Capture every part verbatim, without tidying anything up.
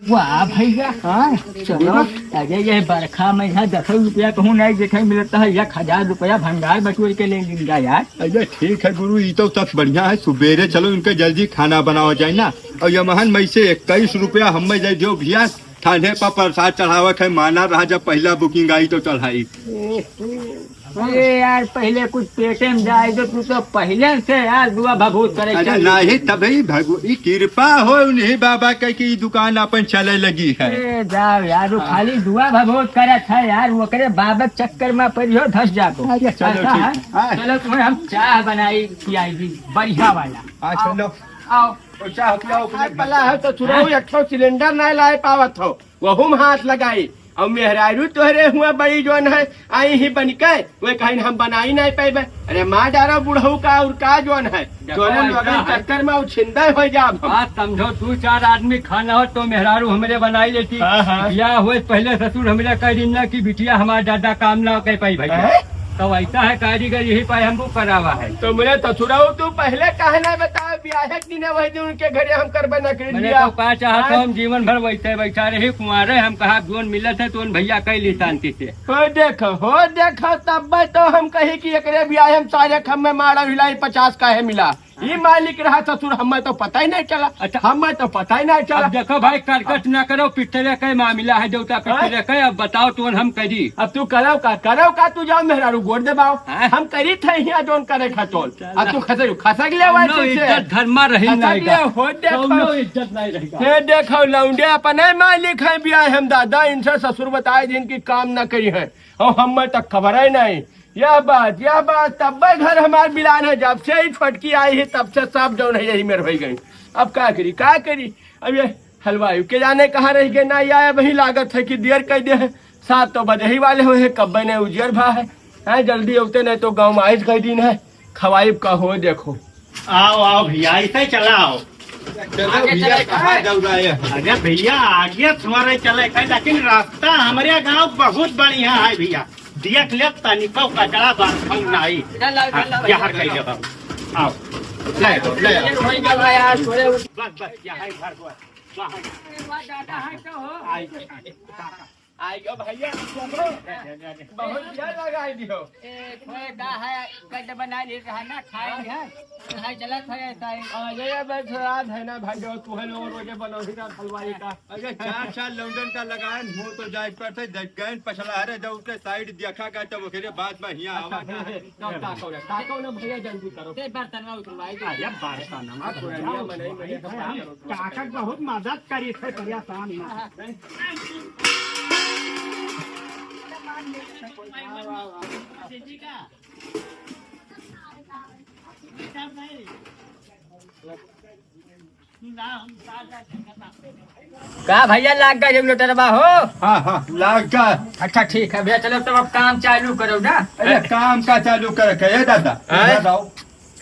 वाह भैया। हाँ, चलो। अरे, ये बरखा में यहाँ दस रुपया कहूँ नहीं देखे मिलता है, एक हजार रुपया भंडार बटोर के ले लिंगा यार। अरे ठीक है गुरु, ये तो सब बढ़िया है। सुबेरे चलो इनके जल्दी खाना बनावा जाए ना। और ये महन में से इक्कीस रुपया हमें दे दो भैया, ठंडे पर प्रसाद चढ़ावे के माना रहा, जब पहला बुकिंग आई तो चढ़ाई। अरे यार, पहले कुछ पेटे में जाए तो, तू तो पहले से यार दुआ भभूत करे अरे चल। नहीं, तभी भगव-, ई कृपा हो उन्हीं बाबा के कि ई दुकान अपन चले लगी है। ए, जाओ यार, वो हाँ। खाली दुआ भभूत करत है यार, ओकरे बाबा चक्कर में परियो धस जातो। अरे चलो ऐसा ठीक। है? हाँ। चलो तुम्हें हम चाह बनाई पियाई दी, बढ़िया वाला। हाँ, आओ, चलो। आओ। और चाह पियाओ, आज अपने वाला है तो चुनाव हाँ। एक ठो सिलेंडर नहीं लाए पावत हो। वहू में हाथ लगाई। और मेहरारू तोहरे हुआ बड़ी जौन है, आई ही बन के, वे कहीं हम बनाई नहीं पाएबे। अरे मार डारो बुढ़ऊ का, और का जौन है, देखो, तोरे ऐसा लोगन है। चक्कर में उछिंदा हो जाब हम। बात समझो, दू चार आदमी खाना हो तो मेहरारू हमरे बनाई लेती। हाँ, हाँ। या हुए पहले ससुर हमरे कह दिन ना कि बिटिया हमार ज्यादा काम ना कर पाई भैया। हैं? तो ऐसा है कारीगर यही पाए हमको करावा है। तो मेरे ससुराऊ तू पहले काहे ना बताओ, ब्याहे के दिने वही दिन उनके घरे हम करबे ना कर मैंने लिया। तो का चाहत हाँ। हम जीवन भर वैसे बैठा रही कुंवारे, हम कहा जोन मिलत है तो उन भैया कह ली शांति से। हो देखो, हो देखो, तब तो हम कही कि एकरे ब्याहे हम सारे खम्मे मारा हिलाई पचास काहे मिला। ई मालिक रहा ससुर, हमें तो पता ही नहीं चला। अच्छा। हमें तो पता ही नहीं चला। अब देखो भाई, करकट ना करो, पितरे का मामला है, देवता हाँ? पितरे का, अब बताओ तो हम करी। अब तू करो का, करो का, तू जाओ मेहरारू गोड़ दबाओ। हाँ? हम करी थे यहाँ जोन करे खतोल। चला। अब तू खसक, खसक ले आवाज कौनो से। इज्जत धर्मा रही कौनो नहीं ले, का। हो देखो। कौनो इज्जत नहीं रहेगा। ये देखो लौंडे अपने मालिक हैं ब्याहे हम दादा, इनसे ससुर बताए दिन की काम ना करी है। और हमें तो खबर ही नहीं। यह बात, यह बात, तब घर हमार बिलान है, जब से ही छोटकी आई है, तब से सब जौन है यही मेर होई गई। अब का करी, का करी? अब ये हलवाई के जाने कहाँ रह गए, ना आया, वही लागत है कि देर कर दे है। सात तो बजे ही वाले हुए हैं, कब्बे ने उजियर भा है। हैं, जल्दी अउते नहीं तो गाँव में आइस कह दिन है, खवाइब का हो देखो। आओ, आओ भैया, ऐसे ही चला आओ। चलो आगे भैया, चले कहाँ का? जाऊँगा ये? अरे भैया, आगे तुम्हारे चले का, लेकिन रास्ता हमारे गाँव बहुत बढ़िया है भैया। देख ले, तनिको कचरा बात हम नहीं। इधर लाओ, इधर लाओ, हाँ, यहाँ इधर कहीं लाओ। जगह। आओ, ले आओ, ले आओ। ये वही जगह है यार, थोड़े बस, बस, यहाँ है घर, बस। वहाँ। अरे वाह, दादा है तो हो। आई, आई। आइयो भैया, बहुत देर लगाई दियो। ए, थोड़े का है, गड्ढ बना ले रहा ना, खाए हैं। तो है, चलत है ऐसा ही। अरे, बस रात है ना भाई, जो तू है लोग रोजे बनौही का हलवाई का। अरे, चार, चार लौंडन का लगान हो तो जाए पर थे, जब गैन पछला रहे, जब उसके साइड देखा गया, तब ओकरे बाद में हियाँ आवा ना। तब ताको ना, ताको ना भैया, जल्दी करो। ते बर्तन में उतरवाई दे। अरे, बर्तन में हाँ, उतरवाई दे। काका बहुत मदद करी थे, परेशान ना। का भैया लाग गए रेगुलेटरवा हो? हाँ, हाँ, लाग गए। अच्छा ठीक है भैया, चलो तब अब काम चालू करो ना। अरे काम का चालू कर के, ए दादा, हैं? इधर आओ।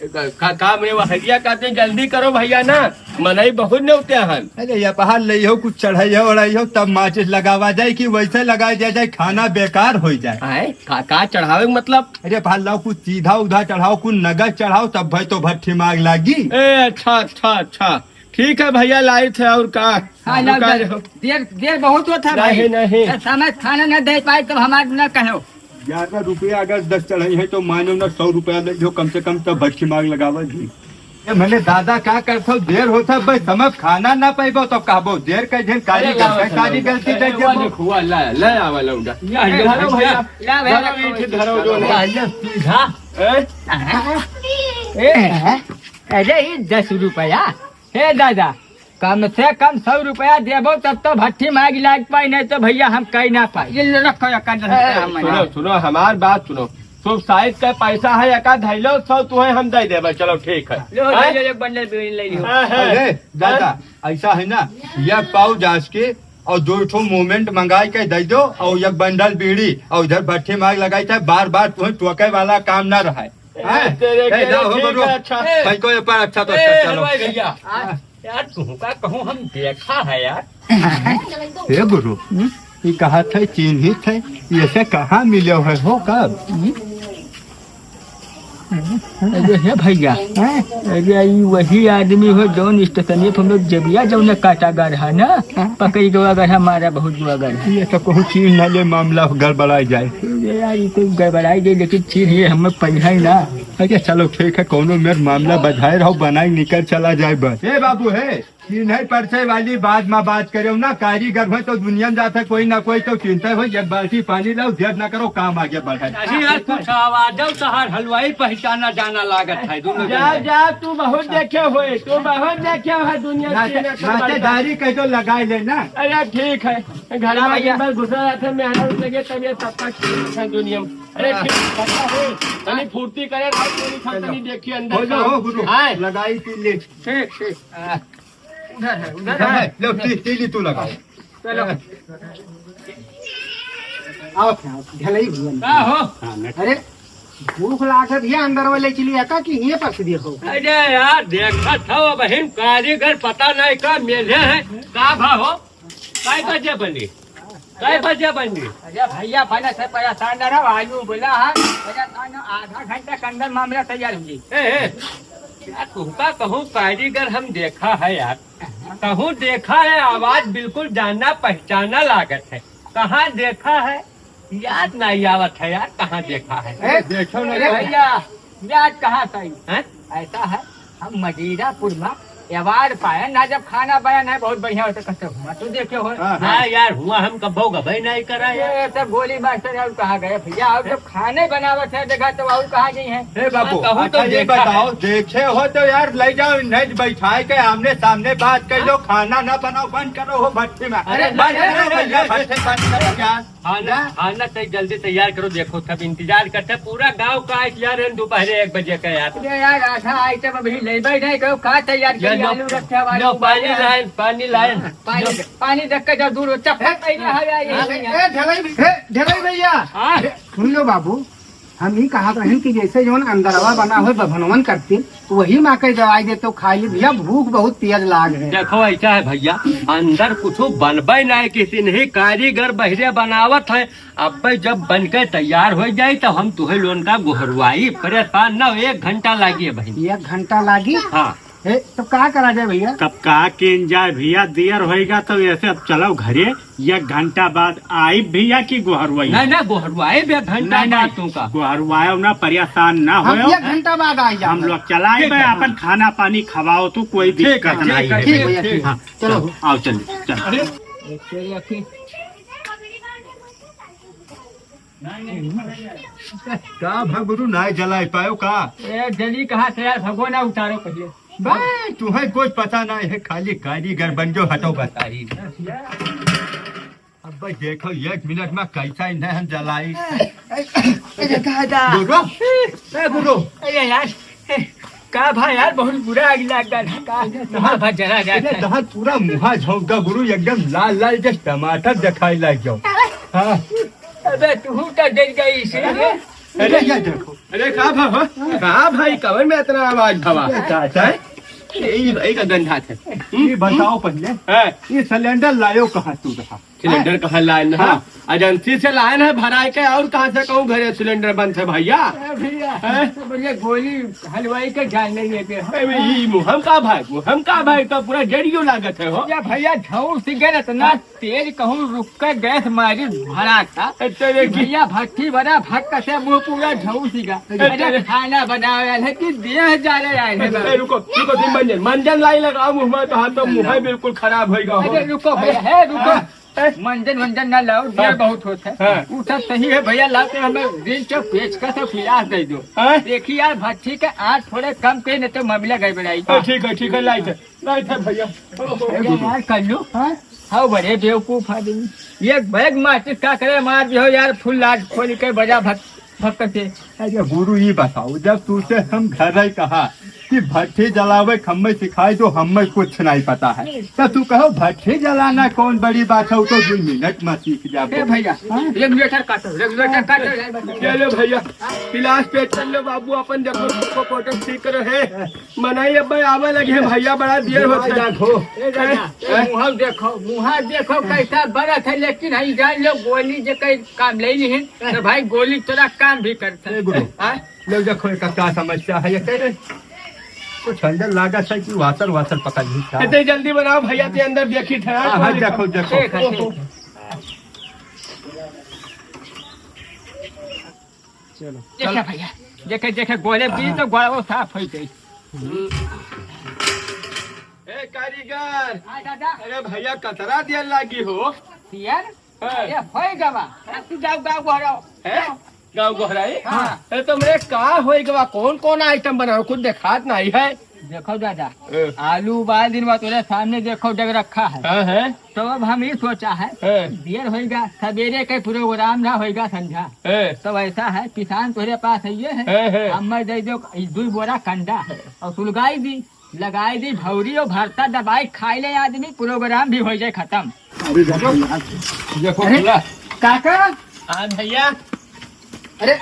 का, का, का मेरे वहरिया कहते जल्दी करो भैया ना, मनई बहुत नेवते हन। अरे ये बाहर ले हो, कुछ चढ़ाई हो, ओढ़ाई हो, तब माचिस लगावा जाए कि वैसे लगाया जाए, जाए खाना बेकार हो जाए। आए, का, का चढ़ावे के मतलब? अरे बाहर लाओ, कुछ सीधा उधा चढ़ाओ, कुछ नगद चढ़ाओ, तब भाई तो भट्ठी माग लागी। ए, अच्छा, अच्छा, अच्छा, ठीक है भैया, लाई थे और का? हाँ, और लाओ, का लाओ। देर, देर बहुत होता है भाई। नहीं, नहीं। ए, समय खाना न दे पाए तो हमारे न कहो। ग्यारह रुपया अगर दस चढ़ाई है तो मानो ना सौ रुपया ले जो कम से कम, तब भट्ठी माग लगावा जी। ए, मैंने दादा का करथो, देर होता है भाई, समय खाना ना पाइबो तो कहबो देर कर झन, काली अरे, गलती, लाओ, काली लाओ। गलती ए, कर वो देबो। देखो, हुआ, ला, ले आवा लौंडा। या, ए, धरो भैया, भैया, धरो, धरो, ईठ धरो, जो है। भैया, सीधा। ए? ए, अरे, ये दस रुपया। हे दादा, कम से कम सौ रुपया देबो तब तो भट्ठी माग लाग पाई, नहीं तो भैया हम कह ना पाई। ये लो रखो, एक आध रुपया ए, हम सुनो, ना। सुनो, हमार बात सुनो। शुभ साइत का पैसा है, एका धैलो, सौ तुहे हम दे देबे, चलो ठीक है। लो, हैं? ले लो, एक बंडल बीड़ी ले लियो। हाँ, हाँ। अरे, दादा, ऐसा है ना, यह पाव जास के और दो ठो मोमेंट मंगाई के दे दो और एक बंडल बीड़ी और इधर भट्ठी माग लगाई था, बार बार तुहे टोके वाला काम ना रहा है। हैं? तेरे ए, के जाओ, हो ठीक बड़ो। है, अच्छा। भाई को ये पर अच्छा तो ए, अच्छा, चलो। हलवाई भैया, हाँ। यार, तुमका कहूँ हम देखा है यार। हे गुरु, हम्म? ये कहा थे, चिन्हित है, ये से कहाँ मिले हुए हो कब? हम्म? अरे हे भैया, हैं? अरे ई वही आदमी हो जौन स्टेशनिया पर हम लोग जबिया जौन काटा गढ़ा ना, हाँ। पकड़ी गवा गढ़ा, मारा बहुत गवा गढ़ा। ये तो कहूँ चीज ना ले मामला गड़बड़ाई जाए। अरे यार, ये तो गड़बड़ाई गई, लेकिन चीज ये हमें पैसा ही ना। अच्छा चलो ठीक है, कौनो मेर मामला बधाए रहो, बनाई निकल चला जाए बस। ए बाबू है, चिन्है परिचय वाली बात मा बात करेउ ना, कारीगर होइ तो दुनिया में जात है, कोई ना कोई तो चिन्हत होइ, एक बाल्टी पानी लाओ, देर ना करो, काम आगे बढ़े। अरे यार, कुछ आवाज आओ, तहार हलवाई पहचाना जाना लागत है, दोनों जा, जने। जा, तू बहुत देखे होए, तू बहुत देखे हो दुनिया ना, के ना, अंदर। नातेदारी कह दो, लगाए ले ना। अरे ठीक है, घर में भैया। दिन भर घुसा रहता है, मेहनत लगे, तब ये सब कुछ है दुनिया में। अरे हाँ। ठीक है, पता है, तनी फुर्ती करे, रात में खा, लो। तनी देखिए अंदर हो का। जाओ, हो गुरु, आए। लगाई पी ले। ठीक, ठीक। हाँ। उधर है, उधर उधर है। है, लो, ती-, तीली तू लगाओ। चलो। आओ, आओ, ढलाई हुआ नहीं। का हो? हाँ, नहीं। अरे, भूख लागत है, अंदर वाले के लिए का कि ये पस दिए हो? अरे यार, देखत हो, बहिन, कारीगर पता नहीं का मेले है, का भा हो? कै बजे बनी? कै बजे बनी? अरे भैया, बने से परेशान न रहो, आलू बोला है, परेशान न, आधा घंटा के अंदर मामला तैयार हो जाई। ए, ए, यार, तुमका कहूँ कारीगर हम देखा है यार, कहूँ देखा है, आवाज बिल्कुल जाना पहचाना लागत है। कहाँ देखा है? याद नहीं आवत है यार, कहाँ देखा है। ए, देखो ना अरे यार। भैया, याद कहाँ सही? हैं? ऐसा है, हम मजीरापुर में अवार्ड पाए ना, जब खाना बना नहीं बहुत बढ़िया होता, कहते हुआ तो देखे हो। हाँ, हाँ। हाँ यार, हुआ हम कबो गबे नहीं करा यार। ये सब गोली मास्टर और कहाँ गए भैया? और जब खाने बनावत है देखा तो और कहाँ गई है? हे बाबू, हाँ, कहूँ तो अच्छा ये देखा बताओ, है। देखे हो तो यार ले जाओ, नहीं बैठाए के आमने सामने बात कर लो, खाना ना बनाओ, बंद करो हो भट्टी में। अरे बंद नहीं, करो नहीं, भैया, नहीं, भट्टी बंद करो यार। खाना, जा। खाना तय जल्दी तैयार करो, देखो सब इंतजार करते हैं, पूरा गांव का आज यार हम दोपहर एक बजे का यार। अरे यार, आधा आइटम अभी ले बैठे, कहो का तैयार ये करी, लो, आलू रखा हुआ, लो, आलू पानी उबाला। लाइन, पानी लाइन। पानी, लो। पानी रख के जब दूर हो, चप, फेंक पहले आ जाए, ये हाँ, नहीं है। ए, ढलई, ए, ढलई भैया। हाँ। ए, सुन लो बाबू, हम ही कहत रहन कि जैसे जौन अंदरवा बना हो बभनवन करती, वही मा के दवाई दे तो खाई ली भैया, भूख बहुत तेज लाग है। देखो ऐसा है भैया, अंदर कुछ बनबे नहीं किसी नहीं, कारीगर बहिरे बनावत है। अब्बे जब बन के तैयार हो जाई तो हम तुहे लोन का गोहरवाई, परेशान न हो, एक घंटा लागी है भाई। एक घंटा लागी? हाँ। ए, तो का करा जाए भैया? तब का किन जाए भैया, देर होएगा तो ऐसे अब चलो घरे, एक घंटा बाद आई भैया की गोहरवाई। नहीं, नहीं, गोहरवाई भी एक घंटा नहीं, बाद नहीं, तुमका। गोहरवायो ना, परेशान ना हम होयो। एक घंटा बाद आई हम जाओ। लोग चलाई ठीक भाई, है। अपन खाना पानी खवाओ तो कोई ठीक है, दिक्कत ठीक नहीं है, है। ठीक है, ठीक है। हाँ, चलो। चलो, आओ चलिए, चलो। अरे, एक तेरी आँखें। का भा गुरु, नाय जलाय पायो का? ए, जली कहाँ से यार, भगो ना उतारो पहिले। बे, तुम्हें कुछ पता नहीं है, खाली कारीगर बन जो हटो बताई। अब भाई देखो, एक मिनट में कैसा इन्हें हम जलाई। ए, ए, ए, दादा। गुरु, ए गुरु। अरे यार, ए, का भा यार, बहुत बुरा आग लग गया था, का? कहाँ भा जला गया अरे था? तहार पूरा मुहा झोंक दा गुरु, एकदम लाल लाल जैसे टमाटर दिखाई लग जाओ। हाँ। अबे तू तो डर गई इसे। अरे, अरे, ये देखो। अरे, का भा, हो? का भाई, कवन में इतना आवाज भवा? ये का है? हैं? ये, ये का गंधा थे। ये बताओ पहले, हाँ। ये सिलेंडर लायो कहाँ तू रहा? सिलेंडर हाँ। कहाँ लाए ना? हाँ। एजेंसी से लाए ना भराए के, और कहाँ से कहूँ घरे सिलेंडर बंद थे भैया? अरे भैया, हैं? तो बढ़िया गोली हलवाई के जान नहीं लेते हो। अरे, ये मुहम का भाई, मुहम का भाई, तो पूरा जड़ियो लागत है हो। या भैया, झौर सिगरेट इतना हाँ। तेज कहूँ रुक के गैस मारी भरा था। ए, तेरे की भैया भट्टी बना भक्क से मुंह पूरा झौसी का। ए, अरे तेरे खाना बनावे वाले की देह जा रहे आए हैं ए, रुको, रुको, तुम मंजन, मंजन लाई लगाओ मुंह में, तो हाथ तो मुंह है बिल्कुल खराब होएगा हो। अरे रुको भैया, है रुको। हाँ, ए। मंजन वंजन ना लाओ, देर हाँ। बहुत होता है। हाँ। वो सब सही है भैया, लाओ तो हमें दिन के पेचकस और पिलास दे दो। हाँ। देखिए यार, भट्टी का आँच थोड़े कम के, नहीं तो मामला गड़बड़ाई। हाँ, ठीक है, ठीक है, लाई थे। नहीं था भैया। अरे यार, कल्लू, हाँ? हाँ, बड़े बेवकूफ आदमी। ये बैग माचिस का करे, मार दियो यार, फुल लाट खोल के बजा भक-, भक्क से। अरे गुरु, ये बताओ, जब तुझसे हम घर ही कहा, कि भट्ठी जलावे क हम्मे सिखाई दो, हम्मे कुछ नहीं पता है। तो तू कहो भट्ठी जलाना कौन बड़ी बात है, वो तो दो मिनट में सीख जाबो। ए भैया, हाँ? रेगुलेटर काटो, रेगुलेटर काटो। चलो भैया, गिलास पे चल लो बाबू, अपन देखो, देखो, फोटो ठीक करो है। मनई अब आवे लगे हैं भैया, बड़ा देर होत है। देखो, ए दादा, ए हैं? मुँह देखो, मुँह देखो कैसा बरत है, लेकिन हम जान लो गोली जे कई काम ले ली है, तो भाई गोली तोरा काम भी करता है। ए गुरु, हाँ? लोग देखो, एका का समस्या है, ये कह रहे, कुछ अंदर लागत है कि वासर, वासर पकड़ ली क्या? इतने जल्दी बनाओ भैया, ते अंदर देखी था। हाँ, हाँ, देखो, देखो। ठीक है, ठीक है। चलो। देखे भैया, देखे, देखे, गोले भी तो गोड़ा वो साफ हो गई। ए कारीगर, हाँ दादा। अरे भैया, कतरा देर लागी हो? यार, हाँ। अरे, होई गवा। अब तू जाओ, गाँव गोहराओ। हैं? गाँव गोहराई? हाँ। अरे, तो मेरे का होई गवा? कौन, कौन आइटम बनाओ? कुछ देखात नहीं है। देखो दादा, हाँ। आलू उबाल दिन बाद तोरे सामने देखो, डग रखा है। हाँ, है। तो अब हम ये सोचा है, हाँ। देर होइगा, सवेरे के प्रोग्राम ना होइगा, संझा। हाँ। तो ऐसा है, पिसान तोरे पास है, ये है। हाँ, हाँ। हम मैं दे दो, ई दुई बोरा कंडा और सुलगाई दी। लगाई दी भौरी और भरता दबाई खाई ले आदमी, प्रोग्राम भी हो जाए खत्म। अरे देखो, देखो अरे, भैया। काका। हाँ भैया। अरे,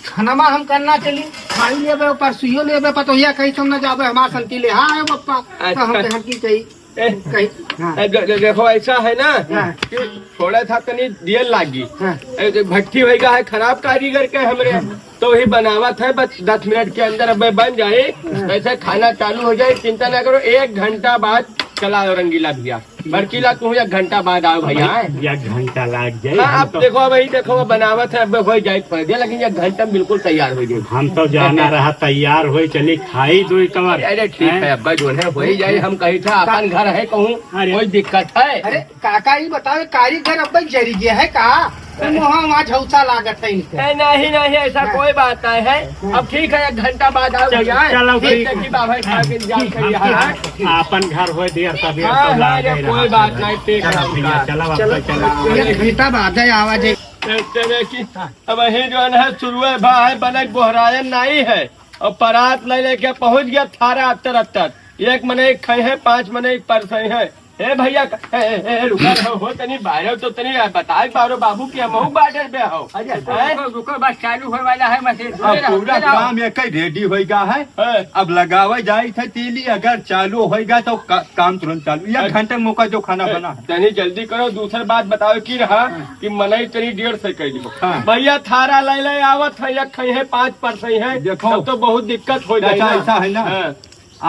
खाना हम करना चली, खाई लेबे, परसुइयो लेबे, पतोहिया कहीं तुम न जाबे, हमार संती ले। हाँ, है पप्पा, तो हम अच्छा। कहन की कही, ए, कही, हाँ। ए, दे-, दे-, देखो, ऐसा है ना हाँ। कि थोड़ा सा तनी देर लागी। हाँ। ए, जो भट्टी होइगा है खराब कारीगर के हमरे, हाँ। तो वही बनावत है, बस दस मिनट के अंदर अब बन जाए, हाँ। ऐसे खाना चालू हो जाए, चिंता ना करो, एक घंटा बाद चला रंगीला भैया। बड़कीला, तू एक घंटा बाद आओ भैया, हैं? एक घंटा लाग जाए, हाँ, हम आप तो देखो, वही देखो, वो बनावत है, अब हो जाए थोड़ी देर, लेकिन एक घंटा में बिल्कुल तैयार हो जाए। हम तो जाना रहा, तैयार होई, चली खाई दो एक बार। अरे ठीक हैं? है, अब्बा जो है, हो ही जाए, हम कहीं था, अपन घर है कहूँ, अरे। कोई दिक्कत है? अरे काका, ये बताओ, कारीगर अब्बा जरी गया है का? मुँह वहाँ झौसा लागत है इनके। ए, नहीं, नहीं, ऐसा हाँ। कोई बात नहीं है। हाँ। अब ठीक है, एक घंटा बाद आओ चल, भैया। चलो, ठीक ठीक। है कि बाबा खा के जा ठीक, के हम यहाँ ठीक है। अपन घर होए दियर तब ये हाँ, तो हाँ, लागे ये कोई रहा बात है। नहीं, ठीक चलो है भैया, उनका। चलो, अब चलो। तो चलो। एक घंटा बाद है आवाज है। ए, तेरे की, अब यही जो है ना, शुरू है, बा है, बने गोहरायन नहीं है। और परात ले लेके पहुँच गया थारा अत्तर अत्तर। एक मने एक खाए हैं, पाँच मने एक परसई है। ए भैया, ए, ए, ए, रुका रहो, हो तनी बाहर तो तनी बताए पारो बाबू कि हमहू बॉर्डर पे हो। अरे, हैं? रुको, रुको, बस चालू होए वाला है मशीन। अब रुके रहो, पूरा रुके रहो। काम एक ही रेडी होइगा है। हाँ। अब लगावे जाई थे तीली, अगर चालू होइगा तो का-, काम तुरंत चालू। एक अरे, घंटे मौका जो खाना ए, बना है। तनी जल्दी करो, दूसर बात बताओ की रहा हाँ। कि मनई तनी डेढ़ सौ कह दियो। हाँ। भैया थारा ले ले आवत है, एक खाई है, पाँच परसई है। देखो। तब तो बहुत दिक्कत हो जाए चाचा, ना। ऐसा है ना। हाँ।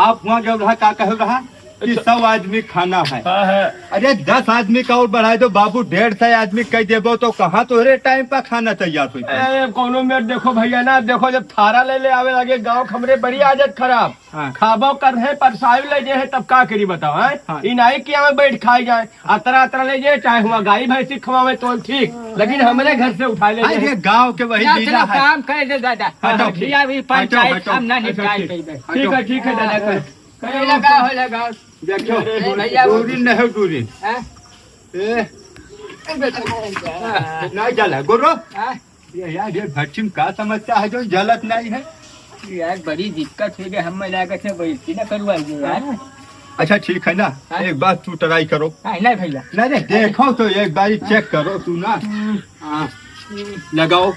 आप वहाँ गए रहा, का कहे रहा कि अच्छा। सौ आदमी खाना है। हाँ, हाँ। अरे, दस आदमी का और बढ़ाए दो बाबू, डेढ़ सौ आदमी कह देबो तो कहाँ तोहरे टाइम पर खाना तैयार होई? ए, कोनो मेर देखो भैया ना, देखो जब थारा ले ले आवे लगे गाँव के हमरे बड़ी आदत खराब। हाँ। खाबो कर है, परसाई ले जे है, तब का करी बताओ, हैं? हाँ। ई नाई कि आवे बैठ खाई जाए, अतरा अतरा ले जे, चाहे हुआ गाय भैंसी खवावे तो ठीक, लेकिन हमरे घर से उठा ले हाँ, जे। ये गाँव के वही ना, लीला चलो, है। काम कर दे दादा। हटो। भैया, अभी हटो, पंचायत हटो। हम ना अच्छा, निपटाए ठीक। कइबे। ठीक है, ठीक है, दादा, कर। ए, लगाओ, लगाओ। देखो, ए, भैया, दूरी नहीं हो, दूरी। हाँ? ए। ए, बेटा। ना जला, गुरु। हाँ? ये यार, ये भट्टी में का समस्या है जो जलत नहीं है? यार, बड़ी दिक्कत हो गई, हमें लागत है, वैसे ना करवाइए यार। अच्छा, ठीक है ना, हाँ? एक बार तू ट्राई करो। हाँ, नहीं भैया। नहीं, नहीं, देखो तो एक बार चेक करो तू ना। हम्म। हाँ, लगाओ।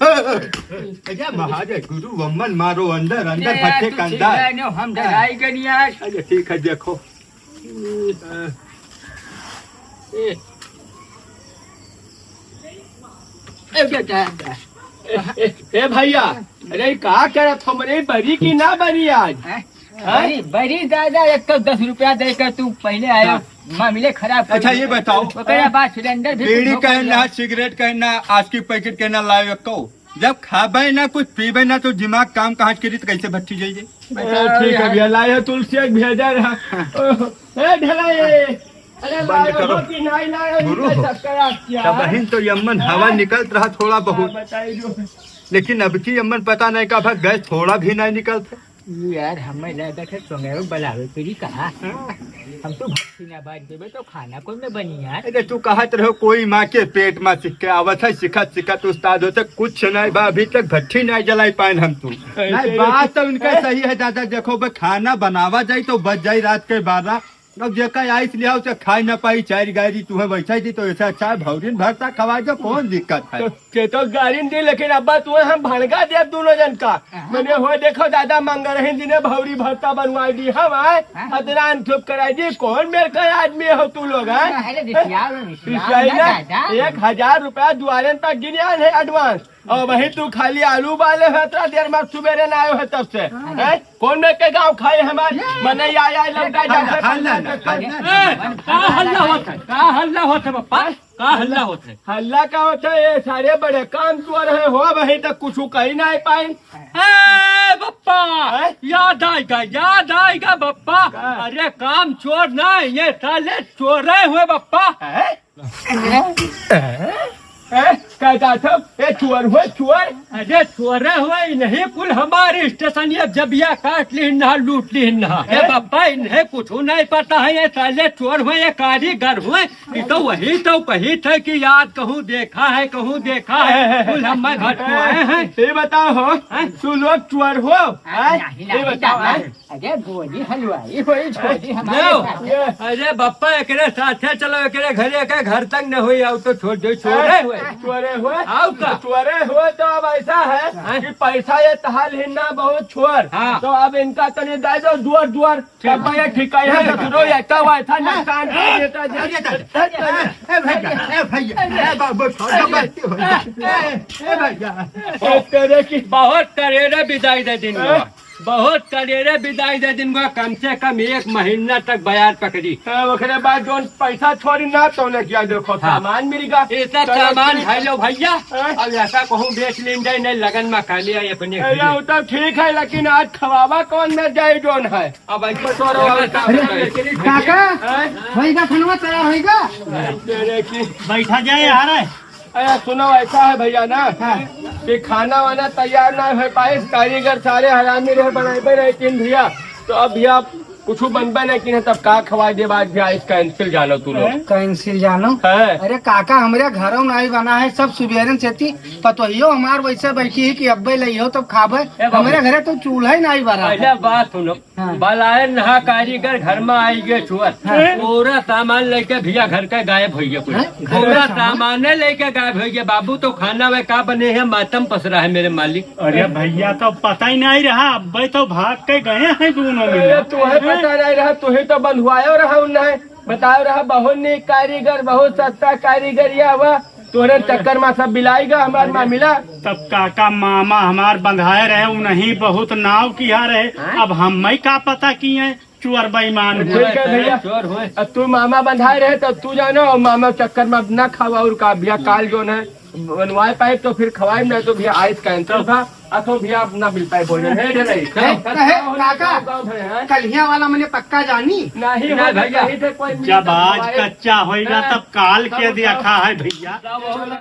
अरे महाराज, गुरु वम्मन मारो अंदर, अंदर अरे यार, फटे तू कंधा। चिल्ला नो, हम डराई गनी यार। अरे ठीक है, देखो। ए, ए, ए, ए, ए भैया, अरे का करत हमरे बरी की ना बरी आज? हैं? हैं? बरी, बरी दादा, एक तो दस रुपया दे कर तू पहले आया, हाँ। मामले खराब कर अच्छा, दिए। ये बताओ, ओकरा बाद सिलेंडर भी बीड़ी कुछ कहना, रोक लिया। सिगरेट कहना, आज की पैकेट कहना लाओ एको। जब खाबे ना, कुछ पीबे ना, तो दिमाग काम कहाँ करी, तो कैसे भट्टी जाइए? ए, ठीक है भैया, लाए हो तुलसी एक भेजा रहा। ए, ढलाई, अरे बंद लाए करो। हो कि नहीं लाए हो, गुरु, इनका चक्कर आ गया। तबहिन तो यम्मन हवा हाँ। निकलत रहा थोड़ा बहुत। हाँ, बताइए जो। लेकिन अब की यम्मन पता नहीं का भा गैस थोड़ा भी नहीं निकलत। यार, हमें लगा था सोंगे बलावे तेरी कहा। हम तो भट्टी ना बांध देबे तो खाना कौन में बनी यार? अरे, तू कहत रहो कोई माँ के पेट में सिक्के आवत है, सिखत सिखत उस्ताद होते कुछ नहीं बा, अभी तक भट्टी नहीं जलाई पाइन हम तू। नहीं, बात तो उनका सही है दादा। देखो बे, खाना बनावा जाई तो बच जाई रात के बारह। अब जेका आइस लिया उसे खाई ना पाई, चार गारी तुम्हें बैठा दी तो ऐसा अच्छा है, भौरिन भरता खवा दो, कौन दिक्कत है? तो, के तो गारिन दी, लेकिन अब्बा तुम्हें हम भड़का दे दोनों जन का। मने हो देखो दादा, मंगरहिन दिने भौरी भरता बनवाई दी हम आए, अदरान थुप कराई दी। कौन मेर का आदमी हो तू लोग, हैं? अरे रिसियाओ, रिसियाओ रिसियाई ना ना, दादा। एक हजार रुपया दुआरन पर गिनियान है advance। और वही तू खाली आलू बाले है, इतना देर में सुबेरे ना आयो है तब से। हैं? कौन में के गाँव खाए हमार? मने या, या लौटा जा। हल्ला, हल्ला, हल्ला। ए, का हल्ला होत है? का हल्ला होत है, बप्पा? का हल्ला होत है? हल्ला का होत है? ये सारे बड़े काम चोर है हो, वही तक कुछ कही नहीं पाए। ए, बप्पा, हैं? याद आएगा, याद आएगा, बप्पा। का? अरे, काम चोर ना, ये साले चोरे हुए, बप्पा। हैं? हैं? का जात हो? ए, चोर हुए, चोर। अरे, चोरे हुए, इन्हीं कुल हमारे स्टेशन ये जबिया काट ली ना, लूट ली ना। ए, हैं? बप्पा, इन्हें कुछ नहीं पता है, ये साले चोर हुए, ये कारीगर हुए। ये तो वही तो कही थे कि याद कहूँ देखा है, कहूँ देखा है। कुल हम मैं घटकुआए हैं। ये बताओ हो, हैं? तू लोग चोर हो, हैं? नहीं, ये नहीं, बताओ, नहीं। हैं? अरे बोली हलवाई होई, छोड़ी हमारे लो। साथ। अरे बप्पा, एकरे साथे चलो, एकरे घरे के घर तक न होई, आओ तो छोड़ दो, चोरे हुए। चोरे हुए? आओ का? चोरे हुए तो अब ऐसा है हैं? कि पैसा ये तहाल हिन्ना बहुत छोर। हाँ। तो अब इनका तनी दे दो दुआर दुआर। ठीक। तब ये ठीक है, ससुरो ये तो हुआ था, नुकसान कर देता, अरे, अरे, अरे, ए भैया, ए भैया, ए बाबू, छोड़ दो, गलती हो गई। ए, ए भैया। ए, तेरे की बहुत करेरे विदाई दे दिन हैं? हुआ। बहुत करेरे विदाई दे दिन बा, कम से कम एक महीना तक बयार पकड़ी। हाँ, ओकरे बाद जौन पैसा छोड़ी ना, तौने किया देखो, हाँ। सामान मिल गया। ये सब चलो, सामान ठीक है। है लो भैया, हाँ। अब ऐसा कहूँ बेच लीन जाए, नहीं लगन में खा लिया ये अपने अरे, घर। वो तो ठीक है, लेकिन आज खवावा कौन में जाए जौन है? अब ऐसा तो रहो, अब क्या अरे, बताएं? काका, हाँ? होइगा खाना तैयार होइगा? तेरे की बैठा जाए यार। अरे सुनो, ऐसा है भैया ना हाँ। कि खाना वाना तैयार ना हो पाए, कारीगर सारे हरामी रहे, बनाए रहे तीन भैया। तो अब भैया कुछ बनबे नहीं किए, तब का खवाई देब आज भैया, इस cancel जानो तू लोग। Cancel जानो? हाँ। अरे काका, हमरे घरों नहीं बना है, सब सुबेरन से थी, पतोहियो हमार वैसे बैठी है कि अब्बे लइहो तब खाबे। ए बाबू। हमरे घरे तो चूल्हा ही नहीं बना है। पहले बात सुनो, हाँ। बलायन नहा कारीगर घर में आई गए चोर। हाँ। पूरा सामान लेके भैया घर का गायब हो गया कुल। हाँ? घर पूरा का सामान? सामान लेके गायब हो गया। बाबू तो खाना में का बने है, मातम पसरा है मेरे मालिक। अरे भैया, तो पता ही नहीं रहा, अब्बे तो भाग के गए हैं दोनों अरे, मिला। तुम्हें पता नहीं रहा, तुम्हें तो बंधुआयो रहा उन्हें, बताओ रहा बहुत नीक कारीगर, बहुत सस्ता कारीगर या हुआ। तोरे चक्कर में सब बिलाइगा हमार मामिला। तब काका मामा हमार बंधाए रहे, उन्हीं बहुत नाव किया रहे। हाँ? अब हम का पता किए चोर बेईमान ठीक है भैया। चोर हुए। अब तू मामा बंधाए रहे तो तू जानो, और मामा चक्कर में अब ना खावा और का भैया, काल जौन है बनवाए पाए तो फिर खवाए, नहीं तो भैया आज cancel था। असो भैया अब ना मिल पाए भोजन है कि नहीं? ए, कहे, काका, गाँव भरे हैं। कलिया वाला मने पक्का जानी? नहीं ना हो भैया। कहीं से कोई मिल जब आज खवाए। कच्चा होइगा हाँ। तब काल के सब देखा है भैया। सब